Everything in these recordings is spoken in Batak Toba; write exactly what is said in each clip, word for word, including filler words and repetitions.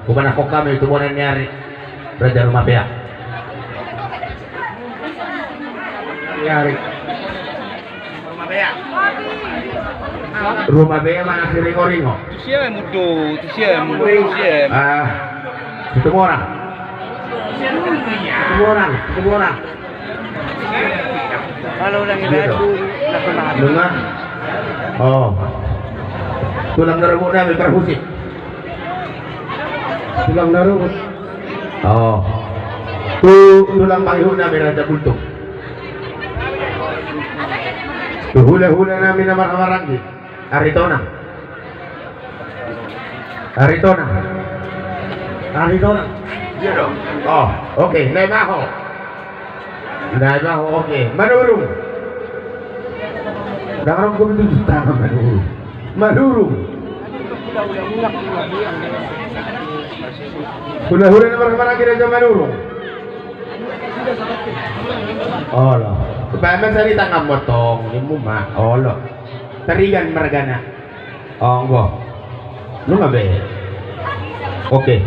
Humanangkon hami tu bona ni ari, Raja Rumapea. Ni ari. Rumapea manang Siringoringo? Tu sian, Mudo, tu sian, Mudo, tu sian. Ah, Situmorang. Situmorang, Situmorang. Halo, ulang. Gitu. Nunga. Oh. Tulang na rubuk nami parhusip. Tulang na rubuk. Oh. Tu tulang pangihut nami Raja Bultung. Tu hulahula nami na marhahamaranggi. Aritonang. Aritonang. Aritonang. Iya dong. Oh, oke. Naibaho. Naibaho, oke. Manurung. Ndang ro gua betul tangan Manurung. Manurung. Hulahula na marhahamaranggi Raja Manurung. Olo. Supaya masa di tangan motong, ini muma. Olo. Tarigan margana. Onggo. Nunga be. Oke.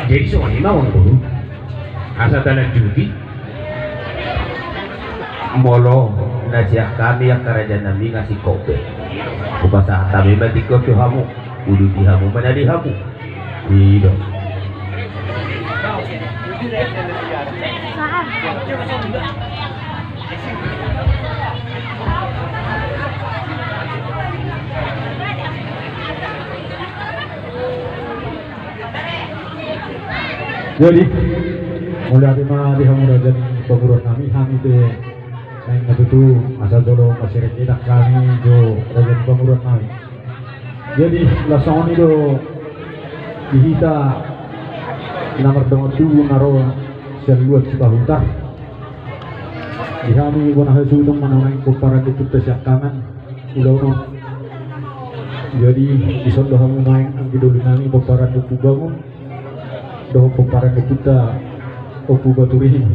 Jadi songon i ma, Amangboru. Asa talanjuti. Molo na sian hami angka raja nami nga singkop be, hupasahat hami ma tingki on tu hamu. Ulu di hamu, mana di hamu. I do. Jadi, mauliate ma di hamu raja ni pamoruon nami, hami pe naeng na tutu asa jolo masirenggetan hami jo raja ni pamoruon nami. Jadi, laos songon i do di hita na mardongan tubu na ro sian luat Sipahutar. Di hami bona hasuhuton ma na naeng pomparan ni ompunta Siangkangan ulaon on. Jadi, dison do hamu naeng anggi doli nami pomparan ni Ompu Bangun dohot pomparan ni ompunta Ompu Baturihing.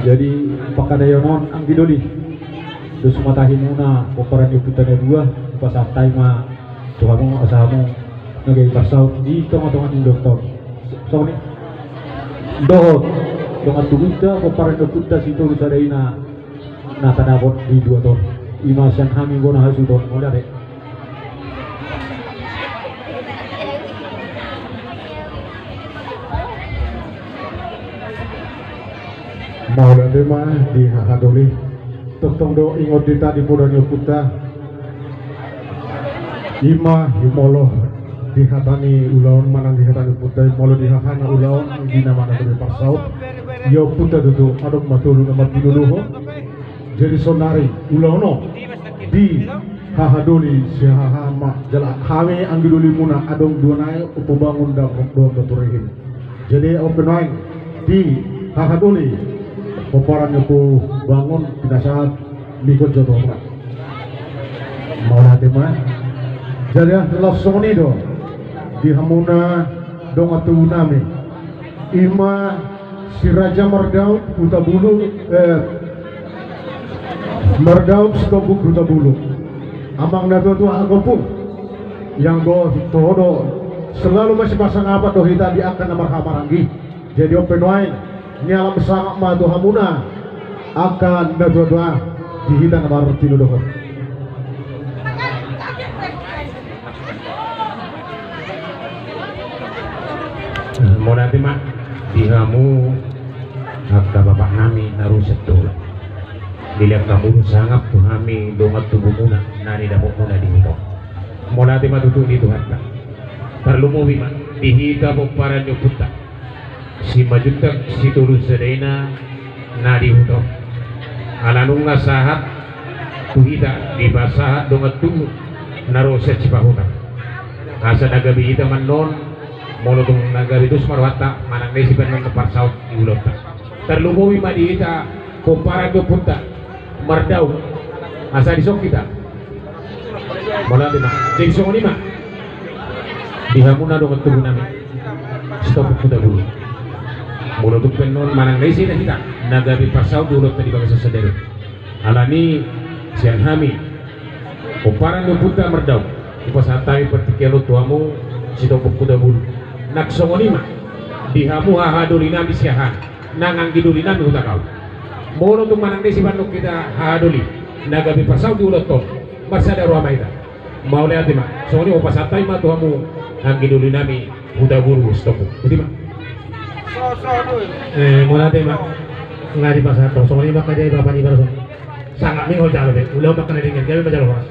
Jadi, pangkataion on anggi doli, dos ma tahimuna pomparan ni ompunta na dua, hupasahat hami ma tu hamu asa hamu na gabe parsaut di tongatonga ni ulaonta on. Songon i. Dohot dongan tubunta pomparan ni ompunta Sitolusada i na na tadapot di luat on. I ma sian hami bona hasuhuton, mauliate. Mauliate ma di haha doli. Tongtong do ingot hita di poda ni ompunta. I ma, i molo di hata ni ulaon manang di hata ni ompunta, molo di hahana ulaon, di na manang di parsaut, ia ompunta tutu adong ma tolu na martinodohon. Jadi saonari ulaon on di haha doli sihahaan ma, jala hami anggi dolimuna adong dua nai, Ompu Bangun dohot Ompu Baturihing. Jadi on pe nuaeng di haha doli pomparan ni Ompu Bangun pinasahat, ingkon jo dohot. Mauliate ma. Jadi ah, laos songon i do di hamuna dongan tubu nami. I ma Si Raja Mardaud Hutabulung, eh, Mardaud Sitombuk Hutabulung. Amang na tuatua Agompung. Ianggo toho do selalu masipasangapan do hita di angka na marhahamaranggi. Jadi on pe nuaeng, nialam sangap ma tu hamuna angka na tuatua di hita na martinodohon. Mauliate ma di hamu angka bapak nami na ro sian Tola. Dilehon hamu do sangap tu hami dongan tubumuna na nidapotmuna di huta on. Mauliate ma tutu di Tuhanta. Tarlumobi ma di hita pomparan ni ompunta Simanjuntak Sitolusada i na di huta on. Ala nunga sahat tu hita dipasahat dongan tubu na ro sian Sipahutar. Asa na gabe hita ma annon, molo tung na gabe dos ma rohanta manang na isi pe annon na parsaut di ulaonta. Tarlumobi ma di hita pomparan ni ompunta Mardaud. Asa dison hita. Mauliate ma. Jadi songon i ma di hamuna dongan tubu nami. Sitompuk Hutabulu. Molo tung pe annon manang na ise hita na gabe parsaut di ulaonta di bagasan sadari on. Alani sian hami pomparan ni Ompunta Mardaun, hupasahat hami partingkian on tu hamu Sitompuk Hutabulu. Nang songon i ma di hamu hahadoli nami siahaan, nang anggi doli nami Hutagaol. Molo tung manang na ise pe annon hita hahadoli na gabe parsaut di ulaonta on, marsada roha ma hita. Mauliate ma. Songon i hupasahat hami ma tu hamu anggi doli nami Hutabulu, Sitompuk. Boti ma. Eh, mauliate ma. Nga dipasahat ho. Songon i ma, nga di bapa ni baru. Sangap mingol jalo be. Ulaon ma nga na denggan, gabe ma jalo horas.